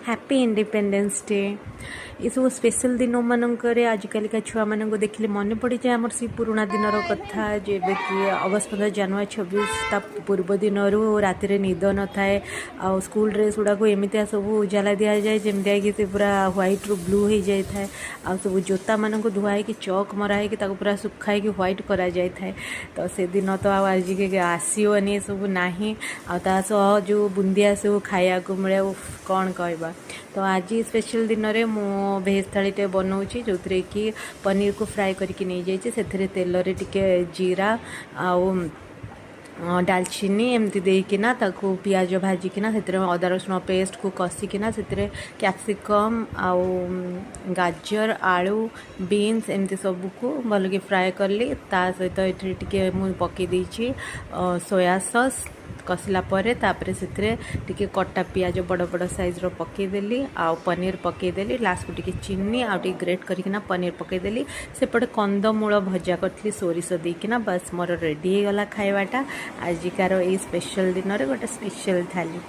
Happy Independence Day. ଏସବୁ special ଦିନମାନଙ୍କରେ ଆଜିକାଲିକା ଛୁଆମାନଙ୍କୁ ଦେଖିଲେ ମନେ ପଡ଼ିଯାଏ ଆମର ସେଇ ପୁରୁଣା ଦିନର କଥା, ଯେବେକି ଅଗଷ୍ଟ 15, ଜାନୁଆରୀ 26, ତା ପୂର୍ବ ଦିନରୁ ରାତିରେ ନିଦ ନଥାଏ ଆଉ ସ୍କୁଲ ଡ୍ରେସ୍ ଗୁଡ଼ାକୁ ଏମିତିଆ ସବୁ ଉଜାଲା ଦିଆଯାଏ, ଯେମିତିଆ କି ସେ ପୁରା ହ୍ୱାଇଟ୍ରୁ ବ୍ଲୁ ହେଇଯାଇଥାଏ। ଆଉ ସବୁ ଜୋତାମାନଙ୍କୁ ଧୁଆ ହେଇକି, ଚକ୍ ମରା ହେଇକି, ତାକୁ ପୁରା ଶୁଖା ହେଇକି ହ୍ୱାଇଟ୍ କରାଯାଇଥାଏ। ତ ସେଦିନ ତ ଆଉ ଆଜିକି ଆସିବନି, ଏସବୁ ନାହିଁ। ଆଉ ତା ସହ ଯେଉଁ ବୁନ୍ଦିଆ ସବୁ ଖାଇବାକୁ ମିଳେ, ଉଫ୍, କ'ଣ କହିବା? ତ ଆଜି ସ୍ପେଶାଲ ଦିନରେ ମୁଁ ଭେଜ୍ ଥାଳିଟେ ବନଉଛି, ଯେଉଁଥିରେ କି ପନିରକୁ ଫ୍ରାଏ କରିକି ନେଇଯାଇଛି। ସେଥିରେ ତେଲରେ ଟିକେ ଜିରା ଆଉ ଡାଲଚିନି ଏମିତି ଦେଇକିନା, ତାକୁ ପିଆଜ ଭାଜିକିନା, ସେଥିରେ ଅଦା ରସୁଣ ପେଷ୍ଟକୁ କଷିକିନା, ସେଥିରେ କ୍ୟାପ୍ସିକମ୍ ଆଉ ଗାଜର, ଆଳୁ, ବିନ୍ସ ଏମିତି ସବୁକୁ ଭଲକି ଫ୍ରାଏ କଲି। ତା ସହିତ ଏଥିରେ ଟିକେ ମୁଁ ପକାଇ ଦେଇଛି ସୋୟା ସସ୍। କଷିଲା ପରେ ତାପରେ ସେଥିରେ ଟିକେ କଟା ପିଆଜ ବଡ଼ ବଡ଼ ସାଇଜ୍ର ପକାଇଦେଲି ଆଉ ପନିର ପକାଇଦେଲି। ଲାଷ୍ଟକୁ ଟିକେ ଚିନି ଆଉ ଟିକେ ଗ୍ରେଟ୍ କରିକିନା ପନିର ପକାଇଦେଲି। ସେପଟେ କନ୍ଦମୂଳ ଭଜା କରିଥିଲି ସୋରିଷ ଦେଇକିନା। ବାସ୍, ମୋର ରେଡ଼ି ହେଇଗଲା ଖାଇବାଟା, ଆଜିକାର ଏଇ ସ୍ପେଶାଲ ଦିନରେ ଗୋଟେ ସ୍ପେଶାଲ ଥାଲି।